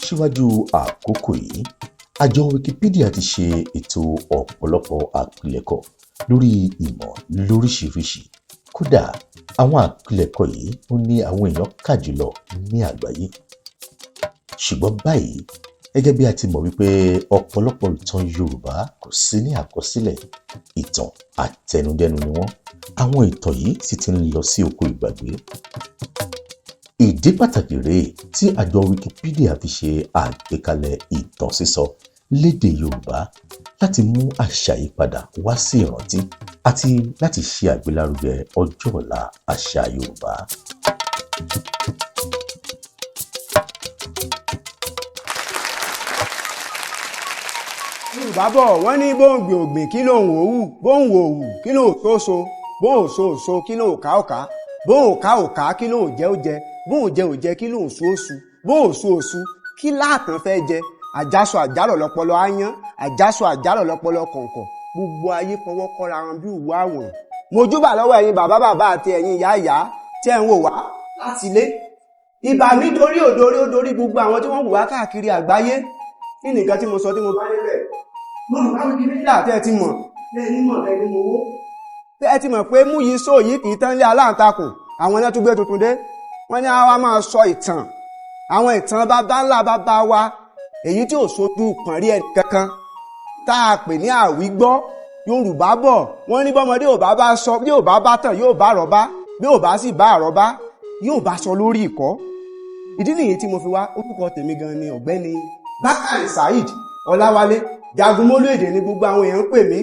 Síwájú àkókò yìí, àjọ Wikipedia ti ṣe ètò ọ̀pọ̀lọpọ̀ àpilẹ̀kọ lórí ìmọ̀ lóríṣiríṣi. Kódà, àwọn àpilẹ̀kọ yìí ó ní àwọn èèyàn kà jùlọ ní àgbáyé. Ṣùgbọ́n báyìí, gẹ́gẹ́ bí a ti mọ̀ wípé ọ̀pọ̀lọpọ̀ ìtàn Yorùbá kò sí ní àkọsílẹ̀, ìtàn àtẹnudẹ́nu ni wọ́n, àwọn ìtàn yìí sì ti ń lọ sí oko ìgbàgbé. Ìdí pàtàkì rèé tí àjọ Wikipedia fi ṣe àgbékalẹ̀ ìtàn sísọ lédè Yorùbá láti mú àṣà yìí padà wá sí ìrántí àti láti ṣe àgbélárugẹ ọjọ́ ọ̀la àṣà Yorùbá. Yorùbá bọ̀, wọ́n ní bóńgbè ògbìn kí lòun ò wù, bóun ò wù kí lòun sóso, bóun sóso kí lòun ká òká, bóun ká òká kí lòun jẹ́ ó jẹ, bóun jẹ ò jẹ kí lòun sú òṣù, bóun sú òṣù kí láàtàn fẹ́ jẹ. Àjàsọ àjàrọ̀ lọpọlọ áyán, àjàsọ àjàrọ̀ lọpọlọ kọ̀ǹkọ̀, gbogbo ayé fọwọ́ kọ́ra wọn bí òwú àwọn. Mojúbà lọ́wọ́ ẹ̀yin bàbá bàbá àti ẹ̀yin ìyá ìyá tí ẹ̀ ń wò wá láti ilé. Ìbà mi dorí òdorí ó dorí gbogbo àwọn tí wọ́n wò wá káàkiri àgbáyé. Kí nìkan tí mo sọ tí mo bá níbẹ̀? Yorùbá Wikipedia tẹ́ ẹ ti mọ̀, lẹ́ni mọ̀ lẹ́ni mọ̀ owó. Tẹ́ ẹ ti mọ̀ pé mú yìí sóò yìí kì í tán lé aláǹtakùn, àwọn náà tún gbé tuntun dé. Wọ́n ní àwa máa sọ ìtàn, àwọn ìtàn bàbá ńlá bàbá wa, èyí tí ò sojú pọ̀nrí ẹnì kankan, tá a pè ní àwígbọ́. Yorùbá bọ̀, wọ́n ní bọ́mọdé ò bá bá sọ, bí ò bá bá tàn yóò bá àrọ́bá, bí ò bá sì bá àrọ́bá yóò bá sọ lórí ìkọ́. Ìdí nìyí tí mo fi wá. Orúkọ tèmi gan ni Ọ̀gbẹ́ni Bákàrè Saheed Ọláwálé Jagunmólú, èdè ní gbogbo àwọn èèyàn ń pè mí.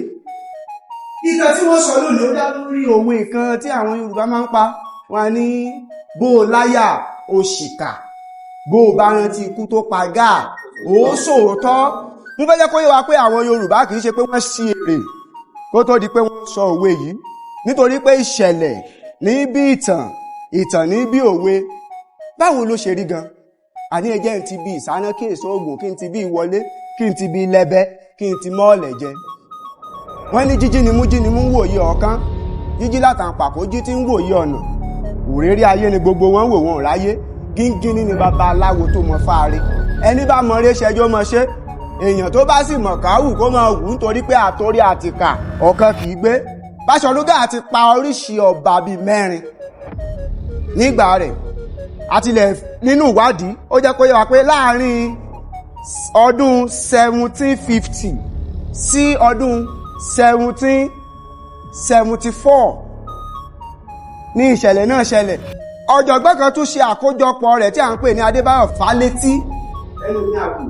Ìtàn tí wọ́n sọ lónìí ó dá lórí òwe kan tí àwọn Yorùbá máa ń pa. Wọ́n ní bó o láyà o ṣìkà, bó o bá rántí ikú tó pa gáà ó sòótọ́. Mo fẹ́ jẹ́ kó yé wa pé àwọn Yorùbá kì í ṣe pé wọ́n ṣí èrè kó tó di pé wọ́n sọ òwe yìí, nítorí pé ìṣẹ̀lẹ̀ ní bí ìtàn, ìtàn ní bí òwe. Báwo ló ṣe rí gan? Àní ẹ jẹ́ n ti bí ìsáná kí èso oògùn, kí n ti bí ìwọlé, kí n ti bí lẹ́bẹ́, kí n ti mọ́ọ̀lẹ̀ jẹ. Wọ́n ní jíjí ni mú jí ni mú ń wòye ọ̀kan, jíjí látàǹpàkò jí tí ń wòye ọ̀nà. Òréré ayé ni gbogbo wọn wò, wọn ò ráyé. Gíngínní ni bàbá aláwo tó mọ fáre. Ẹni bá mọ eré ṣẹjọ́ mọ ṣe, èèyàn tó bá sì mọ̀ káwù kó máa wù, nítorí pé àtòrí àtìkà ọ̀kan kì í gbé. Báṣọ̀run Gáà ti pa oríṣi ọba bíi mẹ́rin nígbà rẹ̀. Àtilẹ̀ nínú ìwádìí, ó jẹ́ kó yé wa pé láàárín ọdún 1750 sí ọdún 1774 ní ìṣẹ̀lẹ̀ náà ṣẹlẹ̀. Ọ̀jọ̀gbọ́n kan tún ṣe àkójọpọ̀ rẹ̀ tí à ń pè ní Adébáyọ̀ Fálétí, ẹnu ní àbò,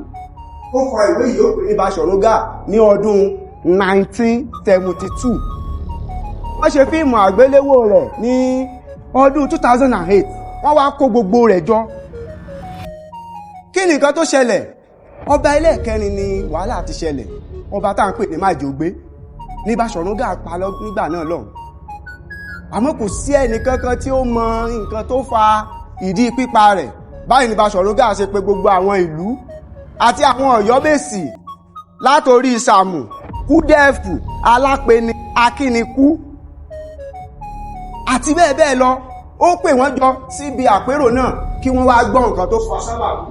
ó kọ ìwé yìí, ó pè ní Baṣọ̀run Gáà ní ọdún 1972. Wọ́n ṣe fíìmù àgbéléwò rẹ̀ ní ọdún 2008. Wọ́n wá kó gbogbo rẹ̀ jọ. Kí ni nǹkan tó ṣẹlẹ̀? Ọba ẹlẹ́ẹ̀kẹrin ni wàhálà ti ṣẹlẹ̀, ọba tá à ń pè ní Májògbé ní Baṣọ̀run Gáà pa nígbà náà lọ́hùn. Àmọ́ kò sí ẹnì kankan tí ó mọ nǹkan tó fa ìdí pípa rẹ̀. Báyìí ní Baṣọ̀run Gáà ṣe pé gbogbo àwọn ìlú àti àwọn Ọ̀yọ́mèsì, látòrí Sàmù, Kúdẹ́ẹ̀fù, Alápẹ̀ni, Akínikú àti bẹ́ẹ̀ bẹ́ẹ̀ lọ. Ó pè wọ́n jọ síbi àpérò náà kí wọ́n wá gbọ́ nǹkan tó fa sábàbí.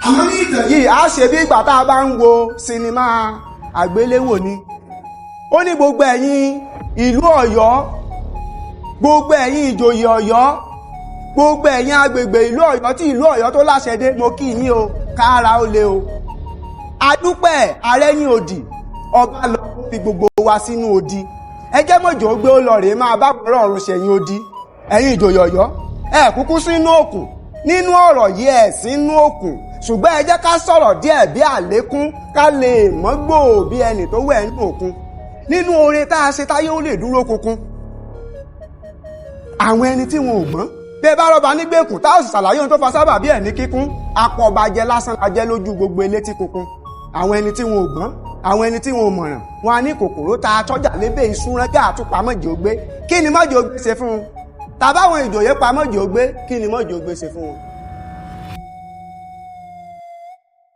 Àmọ́ ní ìtàn yìí, a ṣe bí ìgbà tá a bá ń wo sinimá àgbéléwò ni. Ó ní gbogbo ẹ̀yin ìlú Ọ̀yọ́, gbogbo ẹ̀yin ìjòyè Ọ̀yọ́, gbogbo ẹ̀yin agbègbè ìlú Ọ̀yọ́ tí ìlú Ọ̀yọ́ tó láṣẹ dé, mo kí yín o, kára ó le o. Adúpẹ́ arẹ́yìn òdì, ọba lọ fi gbogbo wa sínú odi. Ẹ jẹ́ mọ̀jọ́ gbé ó lọ rèé máa bá ọ̀rọ̀ ọ̀run ṣẹ̀yìn odi. Ẹ̀yin ìjòyè Ọ̀yọ́, ẹ kúkú sínú òkun nínú ọ̀rọ̀ yìí, ẹ̀ sínú òkun, ṣùgbọ́n ẹ jẹ́ ká sọ̀rọ̀ díẹ̀ bí àlékún, ká lè mọ́gbò bí ẹnì tó wẹ̀ nínú òkun nínú oore tá a ṣe táyé ó lè dúró kunkun. Àwọn ẹni tí wọn ò gbọ́n, bí ẹ bá rọba nígbèkùn tá a sì ṣàlàyé ohun tó fa sábà bí ẹ̀ ní kíkún, apọ̀bàjẹ́ lásán la jẹ́ lójú gbogbo elétí kunkun. Àwọn ẹni tí wọn ò gbọ́n, àwọn ẹni tí wọn ò mọ̀ràn, wọn á ní kòkòrò ta tọ́jà lébè ìsúnrán àtúpà mọ́jì ó gbé. Kí ni mọ́jì ó gbé ṣe fún un? Tàbáwọn ìjòyè pa mọ́jì ó gbé, kí ni mọ́jì ó gbé ṣe fún wọn?